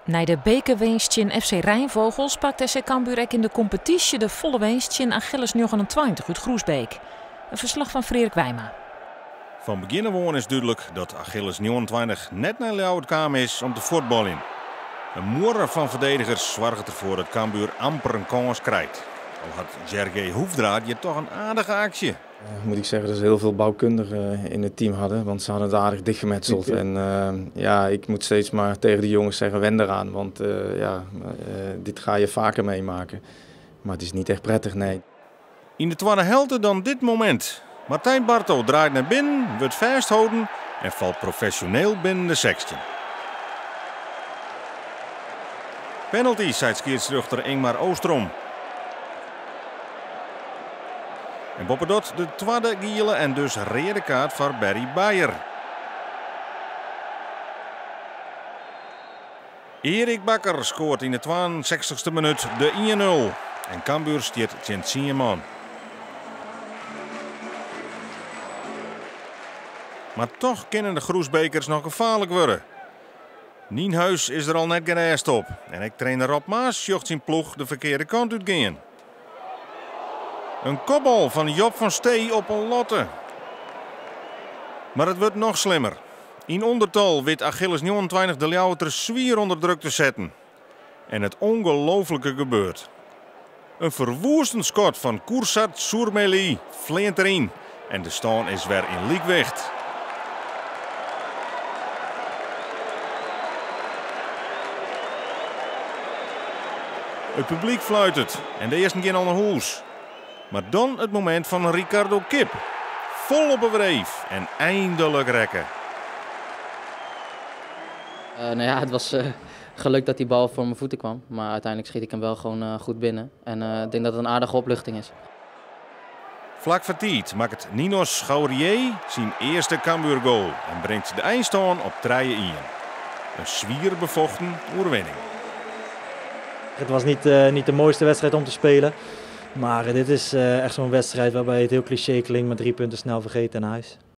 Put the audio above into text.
Nei de bekerwinst tsjin FC Rijnvogels pakt SC Cambuur ek yn de kompetysje de folle winst tsjin Achilles 29 út Groesbeek. In ferslach fan Freark Wijma. Fan begjin ôf oan is dúdlik dat Achilles 29 net nei Ljouwert kaam is om te fuotbaljen. In muorre fan ferdedigers soarget derfoar dat Cambuur amper in kâns krijt. Al hat Jergé Hoefdraad hjir toch in aardige aksje. Moet ik zeggen dat ze heel veel bouwkundigen in het team hadden, want ze hadden het aardig dichtgemetseld. En ja, ik moet steeds maar tegen de jongens zeggen, wen eraan, want ja, dit ga je vaker meemaken. Maar het is niet echt prettig, nee. Yn de twadde helte dan dit momint. Martijn Barto draait nei binnen, wurdt fêstholden en falt profesjoneel binnen de 16. Penalty, seit skiedsrjochter Ingmar Oostrom. En boppedat de twadde giele en dus reade kaart foar Barry Beijer. Erik Bakker skoart yn de 62ste minút de 1-0. En Cambuur stiet tsjin 10 man. Mar toch kinne de Groesbekers noch gefaarlik wurde. Nienhuis is der al net gerêst op. En ek trainer Rob Maas sjocht syn ploech de ferkearde kant útgean. In kopbal fan Job van Stee op in latte. Mar it wurdt noch slimmer. Yn ûndertal wit Achilles 29 de Ljouwerters swier ûnder druk te setten. En it ûngelooflike gebeurt. In ferwoestend skot fan Kursat Surmeli fleant deryn. En de stân is wer yn lykwicht. It publyk fluitet en de earsten gean al nei hûs. Mar dan it momint fan Ricardo Kip. Fol op 'e wreef en eindelik rekke. Nou ja, het was geluk dat die bal voor mijn voeten kwam. Maar uiteindelijk schiet ik hem wel gewoon goed binnen. En ik denk dat het een aardige opluchting is. Flak foar tiid makket Ninos Schaurier syn earste Cambuur-goal en bringt de einstân op 3-1. In swier befochten oerwinning. Het was niet de mooiste wedstrijd om te spelen. Maar dit is echt zo'n wedstrijd waarbij het heel cliché klinkt, maar 3 punten snel vergeten naar huis.